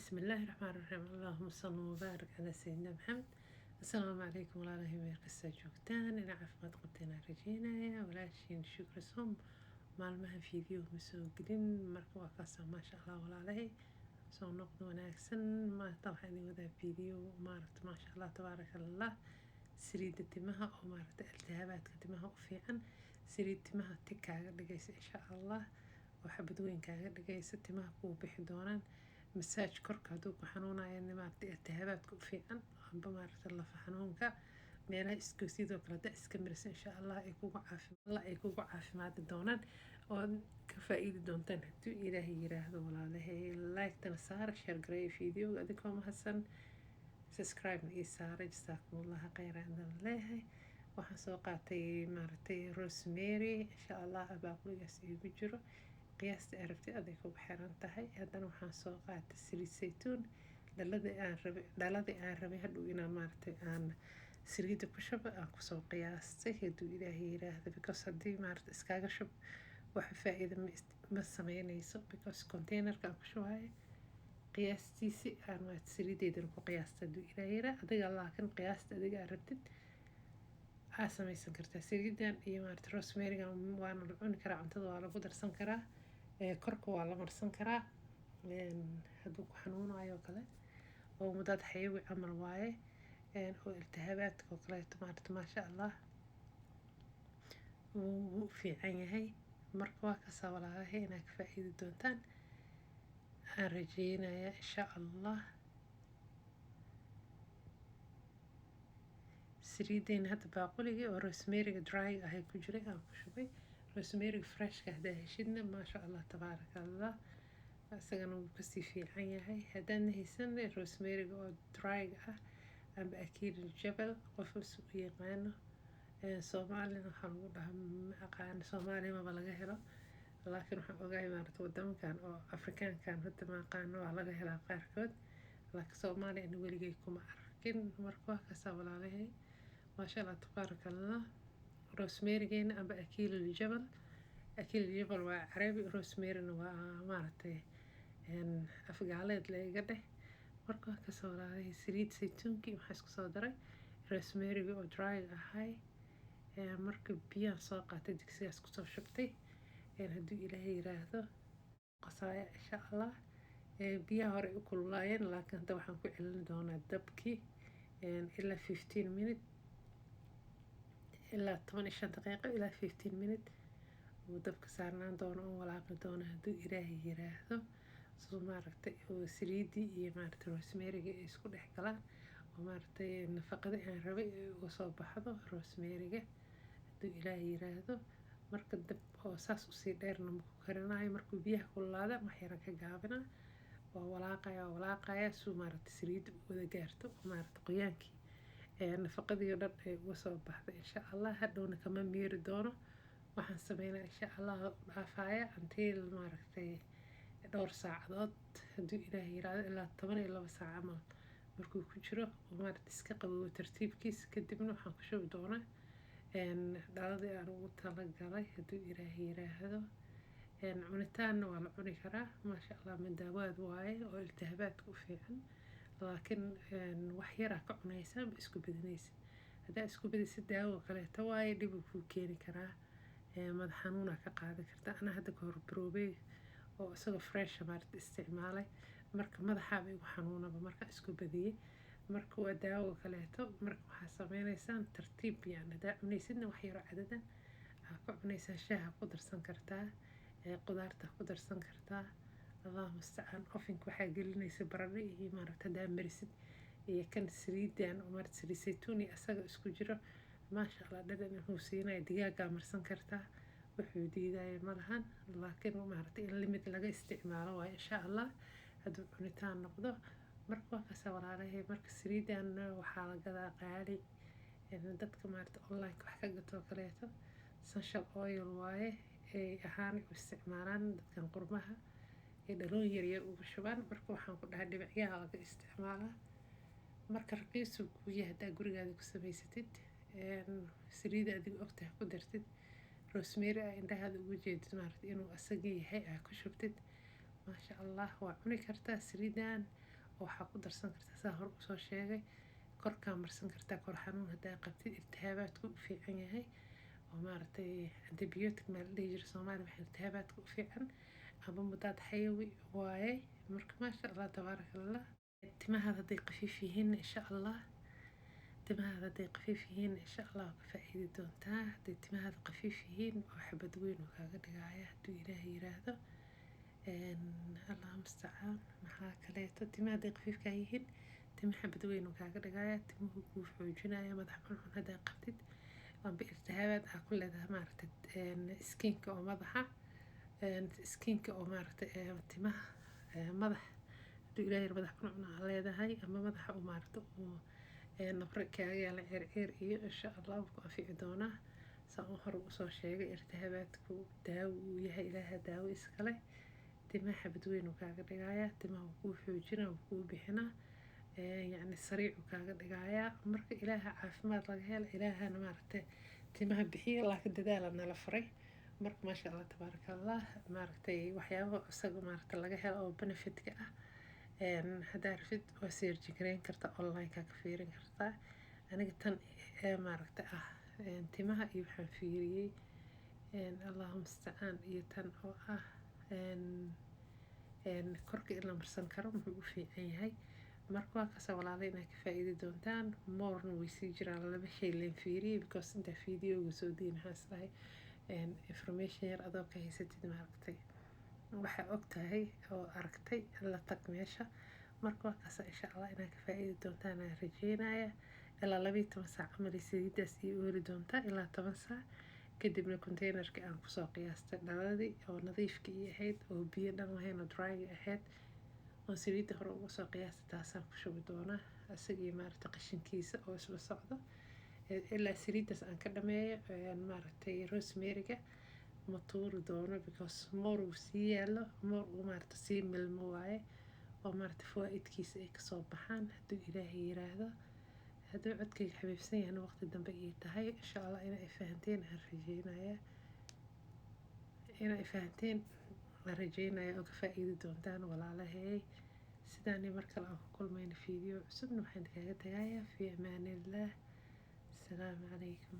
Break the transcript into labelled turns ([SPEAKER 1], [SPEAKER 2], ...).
[SPEAKER 1] بسم الله الرحمن الرحيم، اللهم صل وبارك على سيدنا محمد. Asalaamu calaykum walaalahay, meel kastaa joogtaan ina caafimaad qabteen aan rajeynaya. Walaashiin Shukri Som maalmahan video ma soo gelin, marka waa kaasa. Maasha Allah walaalahay, soo noqdo wanaagsan. Maanta waxaan idin wadaa video maaragta, maasha Allah tabaaraka Allah, saliidda timaha oo maaragta iltihaabaadka timaha u fiican, saliid timaha tig kaaga dhigaysa insha Allah, oo xabad weyn kaaga dhigaysa, timaha kuu bixi doonaan, massage korka hadduu ku xanuunayo, maaragta iltihaabaadka u fiican, amba maaragta lafa xanuunka, meelaha iskoosyadoo kale haddaa iska marisa, insha Allah ay kugu caafimaadi doonaan oo ka faa-iidi doontaan hadduu Ilaahay yiraahdo. Walaalahay, like-tana saara, share gareeya videoga adigoo mahadsan, subscribe-na ii saara. Jasaakumullahu khayra indan leeyahay. Waxaan soo qaatay maaragtay rosemary, insha Allah baaquligaas iigu jiro. Qiyaasta ay rabtay aday kugu xiran tahay. Haddana waxaan soo qaatay saliid saytuun, dhaladii aan rabay hadhow inaan maaragtay aan saliidda ku shubo aan kusoo qiyaastay hadduu Ilaahay yiraahdo, because haddii maaragta iskaaga shub waxa faa-iida ma sameyneyso, because containerka aan ku shubayo qiyaastiisi aan maaragta saliideydana ku qiyaasta hadduu Ilaahay yiraahdo. Adiga laakiin qiyaasta adiga aad rabtid aa sameysan kartaa. Saliidan iyo maaragta rosemarygan waana la cuni karaa, cuntada waa lagu darsan karaa, korka waa la marsan karaa hadduu ku xanuunayo oo kale, oo mudaad xayawi camal waaye, oo iltihaabaadka oo kaleeto maaragta maasha Allah wuu u fiican yahay. Marka waa kasaa walaalahay, inaad ka faa-iidi doontaan aan rajeynaya insha Allah. Saliideyna hadda baaquligii oo rosemaryga dry ahay ku jiray aan ku shubay. Rosemaryga freshka haddaa heshidna, maasha Allah tabaaraka Allah, isagana wuu kasii fiican yahay. Haddaadna haysan rosemaryga oo dryga ah amba akiil jabal, qof u yaqaano, Soomaalina waxaa lagu dhahaa ma aqaan, Soomaaliya maba laga helo, laakiin waxaan ogahay maarata wadamankan oo Afrikaankan hadda ma aqaano, waa laga helaa qaarkood, laakiin Soomaaliya ana weligay kuma arkin. Marka waa kasaa walaalahay, maasha Allah tabaaraka Allah. Rosemarygeena amba akiil jabal, akiil jabal waa carabi, rosemaryna waa maaragtay afgaaleed la iga dheh. Marka waa kasoo walaalahay, saliid saytuunkii maxaa isku soo daray rosemaryga oo dry ahay. Marka biyaan soo qaatay, digsigaas kusoo shubtay hadduu Ilaahay yiraahdo, qasaaya insha Allah. Biyaha hore u kululaayeen, laakiin hadda waxaan ku celin doonaa dabkii ilaa 15 minute, ilaa 15 daqiiqo, ilaa 15 minute uu dabka saarnaan doono oo walaaqi doono hadduu Ilaahay yiraahdo, soo maaragtay oo saliidii iyo maaragtay rosemaryga ay isku dhex galaan oo maaragtay nafaqada aan rabay ay uga soo baxdo rosemaryga hadduu Ilaahay yiraahdo. Marka dab oo saas usii dheerna maku karinayo. Markuu biyaha kululaada wax yaran ka gaabina, waa walaaqaya, waa walaaqaya suu maaragtay saliidda u wada gaarto oo maaragtay qoyaankii nafaqadii oo dhan ay uga soo baxda insha Allah. Hadhowna kama miiri doono. Waxaan sameynaa insha Allah u dhaafaya until maaragtay dhowr saacadood hadduu Ilaahay yiraahdo, ilaa 12 saac camal markuu ku jiro oo maaragtay iska qaboobo tartiibkiisa, kadibna waxaan ku shubi doonaa dhaladii aan ugu talagalay hadduu Ilaahay yiraahdo. Cunitaanna waa la cuni karaa, maasha Allah, madaawaad waaye oo iltihaabaadka u fiican, laakiin wax yaraa ka cunaysaa, ma isku badinaysid. Haddaa isku badisid daawo kaleeto waaye, dhib uu kuu keeni karaa, madax xanuunaa ka qaadi karta. Anaa hadda ka hor baroobay oo isagoo fresh maarata isticmaalay, marka madaxaaba igu xanuunaba marka isku badiyey. Marka waa daawo kaleeto. Marka waxaa sameyneysaan tartiib, yani haddaa cunaysidna wax yaroo cadadan aa ka cunaysaa, shaaha ku darsan kartaa, qudaarta ku darsan kartaa, Allahu mustacaan. Ovenka waxaa gelinaysa baradho iyo maaragta haddaa marisid iyo kan saliidan oo maarata saliid saytuun iyo asaga isku jiro, maasha Allah, dhadhan wuxuu siinaya. Digaagaa marsan kartaa, wuxuu diidaya malahan, laakiin maaragta in limit laga isticmaalo waayo insha Allah hadduu cunitaan noqdo. Marka waa kaasa walaalahay. Marka saliidan waxaa la gadaa qaali, dadka maarata online wax ka gatoo kaleeto, essential oil waaye, ay ahaan u isticmaalaan dadkan qurbaha, ay dhalooyin yaryar ugu shubaan. Marka waxaan ku dhahay dhibicyaha laga isticmaalaa. Marka raqiisu kuu yahay haddaa gurigaada ku samaysatid, saliida adiga ogtahay ku dartid, rosemary ah indhahaada ugu jeedid maarata inuu asaga yahay aa ku shubtid, maasha Allah, waa cuni kartaa saliidan. Oo waxaa ku darsan kartaa, saa hore usoo sheegay, korkaa marsan kartaa kor xanuun haddaa qabtid, iltihaabaadku u fiican yahay oo maaragtay antibiotic maa la dhihi jira Soomaaliya, waxaa iltihaabaadka u fiican ama mudaad xayawi waaye. Marka maasha Allah, tabaaraka Allah. Timahaada hadday khafiif yihiin, insha Allah, timahaada hadday khafiif yihiin, insha Allah waa ka faa'iidi doontaa. Hadday timahaada khafiif yihiin oo xabad weyn oo kaaga dhigaya, hadduu Ilaahay yiraahdo. Allah mustacaan. Maxaa kaleeto? Timaha hadday khafiifkaa yihiin, tima xabad weyn oo kaaga dhigaya, timuhu kuu xoojinaya. Madax cuncun haddaa qabtid amba iltihaabaad aa ku leedahay, maaragtay, skinka oo madaxa, skinka oo maaragtay timaha madax, hadduu Ilaahay yiri, madax cuncun aa leedahay ama madaxa uu maaragtay uu nabro kaaga yaala, ceer iyo, insha Allah wuu ku anfici doonaa. Saan u hore usoo sheegay, iltihaabaadku daawo uu yahay, Ilaaha daawo iskale. Timaha xabad weyn uu kaaga dhigayaa, timaha wuu kuu xoojinaa, wuu kuu bixinaa, yacni sariic uu kaaga dhigayaa. Marka Ilaaha caafimaad laga hela, Ilaahana maaragtay timaha bixiya, laakiin dadaala nala faray. Marka maasha Allah, tabaaraka Allah, maaragtay waxyaabaha isaga maaragtay laga helo oo benefitka ah, haddaa rabtid waa search gareyn kartaa, online-ka ka fiirin kartaa. Aniga tan maaragtay ah timaha iyo waxaan fiiriyey, Allahu mustacaan, iyo tan oo ah korka in la marsan karo, muxuu u fiican yahay. Marka waa kasa, walaalay, inaad ka faa'iidi doontaan. Morna way sii jiraan, laba shay leen fiiriyey, because intaa videoga soo diin waxaan isdahay information yar adoo ka haysatid, maaragtay, waxaa og tahay oo aragtay la tag meesha. Marka waa kaasa, insha Allah inaad ka faa'iidi doontaan aan rajeynaya. Ilaa 12 saac camal saliidaas ii ooli doontaa, ilaa 10 saac. Kadibna containerka aan kusoo qiyaastay, dhaladii oo nadiifka ii ahayd oo biyo dhan lahayn oo dryga ahayd oo saliidda hore uga soo qiyaastay, taasaan ku shubi doonaa isagii, maaragtay, qashinkiisa oo isla socdo ilaa saliiddaas aan ka dhameeyo. Maaragtay, rosemaryga ma tuuri doono, because more uu sii yaalo, more uu maaragtay sii milmo waaye oo maaragtay fawaa-idkiisa ay kasoo baxaan, hadduu Ilaahay yiraahdo. Hadduu codkayga xabiibsan yahana, waqti dambe ii tahay. Insha Allah ina ay fahanteen aan rajeynaya, ina ay fahanteen aan rajeynaya oo ka faa-iidi doontaan, walaalahay. Sidaani mar kale aan ku kulmayno video cusubna, waxaan kaaga tagayaa fi amaanillaah. Asalaamu calaykum.